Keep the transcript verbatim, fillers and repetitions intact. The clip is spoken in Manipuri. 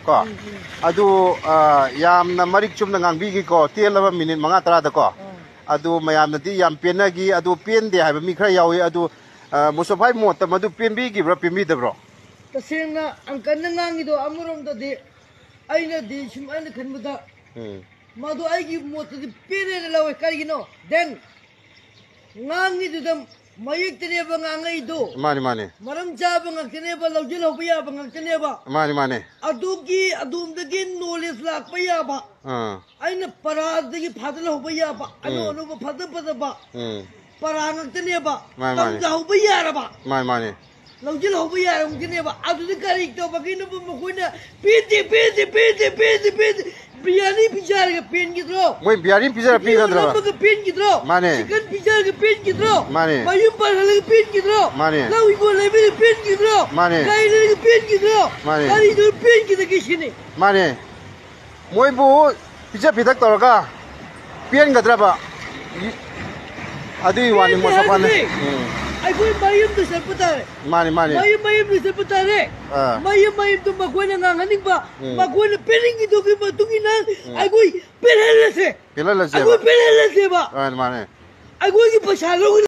ꯀꯣ꯫ ꯑꯗꯨ, ꯑ, ꯌꯥꯝꯅ ꯃꯔꯤꯛ ꯆꯨꯝꯅ ꯉꯥꯡꯕꯤꯈꯤꯀꯣ, ꯇꯦꯜꯂꯕ ꯃꯤꯅꯤꯠ ꯃꯉꯥ ꯇꯔꯥꯗꯀꯣ꯫ ꯑꯗꯨ ꯃꯌꯥꯝꯅꯗꯤ ꯌꯥꯝ ꯄꯦꯟꯅꯈꯤ, ꯑꯗꯨ ꯄꯦꯟꯗꯦ ꯍꯥꯏꯕ ꯃꯤ ꯈꯔ ꯌꯥꯎꯏ꯫ ꯑꯗꯨ, ꯑ, ꯃꯨꯁꯇꯐꯥꯒꯤ ꯃꯣꯠꯇ ꯃꯗꯨ ꯄꯦꯟꯕꯤꯈꯤꯕ꯭ꯔꯥ, ꯄꯦꯟꯕꯤꯗꯕ꯭ꯔꯣ? ꯇꯁꯦꯡꯅ ꯑꯪꯀꯜꯅ ꯉꯥꯡꯉꯤꯗꯣ ꯑꯃꯔꯣꯝꯗꯗꯤ ꯑꯩꯅꯗꯤ ꯁꯨꯝ, ꯑꯩꯅ ꯈꯟꯕꯗ ꯎꯝ꯫ ꯃꯗꯨ ꯑꯩꯒꯤ ꯃꯣꯠꯇꯗꯤ ꯄꯦꯟꯅꯦꯅ ꯂꯧꯋꯦ꯫ ꯀꯔꯤꯒꯤꯅꯣ? Then ꯉꯥꯡꯉꯤꯗꯨꯗ ꯃꯌꯦꯛꯇꯅꯦꯕ ꯉꯥꯡꯉꯛꯏꯗꯣ꯫ ꯃꯥꯅꯤ, ꯃꯥꯅꯤ꯫ ꯃꯔꯝ ꯆꯥꯕ ꯉꯥꯛꯇꯅꯦꯕ, ꯂꯧꯁꯤꯜꯍꯧꯕ ꯌꯥꯕ ꯉꯥꯛꯇꯅꯦꯕ꯫ ꯃꯥꯅꯤ, ꯃꯥꯅꯤ꯫ ꯑꯗꯨꯒꯤ ꯑꯗꯣꯝꯗꯒꯤ knowledge ꯂꯥꯛꯄ ꯌꯥꯕ꯫ ꯑꯥ꯫ ꯑꯩꯅ ꯄꯔꯥꯗꯒꯤ ꯐꯥꯖꯤꯜꯍꯧꯕ ꯌꯥꯕ꯫ ꯑꯅꯧ ꯎꯝ꯫ ꯑꯅꯧꯕ ꯐꯖ ꯐꯖꯕ ꯎꯝ꯫ ꯄꯔꯥ ꯉꯥꯛꯇꯅꯦꯕ꯫ ꯃꯥꯅꯤ, ꯃꯥꯅꯤ꯫ ꯇꯝꯖꯍꯧꯕ ꯌꯥꯔꯕ꯫ ꯃꯥꯅꯤ, ꯃꯥꯅꯤ꯫ ꯂꯧꯁꯤꯜꯍꯧꯕ ꯌꯥꯔꯝꯒꯅꯦꯕ꯫ ꯑꯗꯨꯗ ꯀꯔꯤ ꯇꯧꯕꯒꯤꯅꯣꯕ ꯃꯈꯣꯏꯅ ꯄꯦꯟꯗꯦ, ꯄꯦꯟꯗꯦ, ꯄꯦꯟꯗꯦ, ꯄꯦꯟꯗꯦ, ꯄꯦꯟꯗꯦ? ꯕꯤꯔꯌꯥꯅꯤ ꯄꯤꯖꯔꯒ ꯄꯦꯟꯈꯤꯗ꯭ꯔꯣ? ꯃꯣꯏ ꯕꯤꯔꯌꯥꯅꯤ ꯄꯤꯖꯔ ꯄꯤꯖꯗ꯭ꯔꯕ? ꯅꯝꯃꯒ ꯄꯦꯟꯈꯤꯗ꯭ꯔꯣ? ꯃꯥꯅꯦ꯫ ꯆꯤꯛꯀꯟ ꯄꯤꯖꯔꯒ ꯄꯦꯟꯈꯤꯗ꯭ꯔꯣ? ꯃꯥꯅꯦ꯫ ꯃꯌꯨꯝ ꯄꯥꯜꯍꯜꯂꯒ ꯄꯦꯟꯈꯤꯗ꯭ꯔꯣ? ꯃꯥꯅꯦ꯫ ꯂꯧ ꯍꯤꯡꯒꯣꯜ ꯂꯩꯕꯤꯔꯒ ꯄꯦꯟꯈꯤꯗ꯭ꯔꯣ? ꯃꯥꯅꯦ꯫ ꯒꯥꯔꯤ ꯂꯩꯔꯒ ꯄꯦꯟꯈꯤꯗ꯭ꯔꯣ? ꯃꯥꯅꯦ꯫ ꯀꯔꯤꯗꯧꯔ ꯄꯦꯟꯈꯤꯗꯒꯦ ꯁꯤꯅꯤ? ꯃꯥꯅꯦ꯫ ꯃꯣꯏꯕꯨ ꯄꯤꯖ ꯄꯤꯊꯛ ꯇꯧꯔꯒ ꯄꯦꯟꯒꯗ꯭ꯔꯕ? ꯑꯗꯨꯒꯤ ꯋꯥꯅꯤ ꯄꯦꯟꯗꯦ ꯃꯣꯁꯥꯐꯥꯅ꯫ ꯍꯥꯏꯕꯅꯤ꯫ ꯎꯝ꯫ ꯑꯩꯈꯣꯏ ꯃꯌꯨꯝꯗ ꯆꯠꯄ ꯇꯥꯔꯦ꯫ ꯃꯥꯅꯤ, ꯃꯥꯅꯤ꯫ ꯃꯌꯨꯝ ꯃꯌꯨꯝꯗ ꯆꯠꯄ ꯇꯥꯔꯦ꯫ ꯑꯥ꯫ ꯃꯌꯨꯝ ꯃꯌꯨꯝꯗ ꯃꯈꯣꯏꯅ ꯉꯥꯡꯍꯟꯅꯤꯡꯕ, ꯎꯝ꯫ ꯃꯈꯣꯏꯅ ꯄꯦꯟꯅꯤꯡꯉꯤꯗꯨꯒꯤ ꯃꯇꯨꯡ ꯏꯟꯅ ꯎꯝ꯫ ꯑꯩꯈꯣꯏ ꯄꯦꯜꯍꯜꯂꯁꯦ꯫ ꯄꯦꯜꯍꯜꯂꯁꯦꯕ꯫ ꯑꯩꯈꯣꯏ ꯄꯦꯜꯍꯜꯂꯁꯦꯕ꯫ ꯃꯥꯅꯤ, ꯃꯥꯅꯤ꯫ ꯑꯩꯈꯣꯏꯒꯤ ꯄꯩꯁꯥ ꯂꯧ